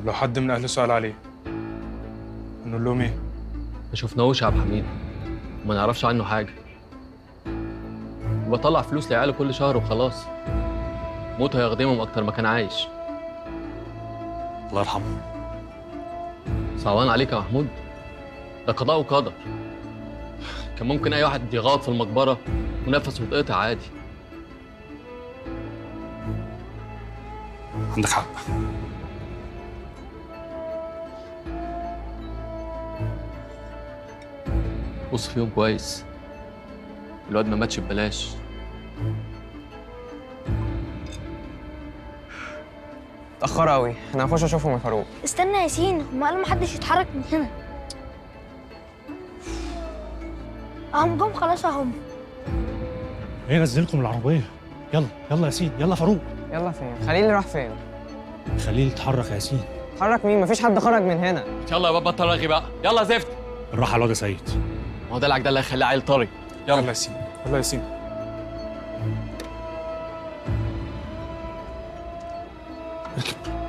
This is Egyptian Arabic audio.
طب لو حد من اهله سأل عليه نقول لهم ايه؟ ما شفناهوش يا عبد الحميد وما نعرفش عنه حاجة. وبطلع فلوس لعياله كل شهر وخلاص. موته هيخدمهم اكتر ما كان عايش. الله يرحمه. صعبان عليك يا محمود، ده قضاء وقدر. كان ممكن اي واحد يغلط في المقبرة ونفسه يتقطع عادي. عندك حق. بص فيهم كويس، الواد ما ماتش ببلاش. اتأخروا قوي، انا هخش اشوفهم يا فاروق. استنى يا ياسين، هم قالوا محدش يتحرك من هنا. اهم جم خلاص اهم. ايه نزلكم العربية؟ يلا يلا ياسين، يلا فاروق. يلا فين؟ خليل راح فين؟ خليل اتحرك يا ياسين. اتحرك مين؟ مفيش حد خرج من هنا. يلا يا بابا بطل رغي بقى، يلا زفت. الراحة على الواد يا سيد. ما هو دلعك ده اللي هيخليه عيل طري. يلا يا ياسين، يلا يا ياسين. اركب.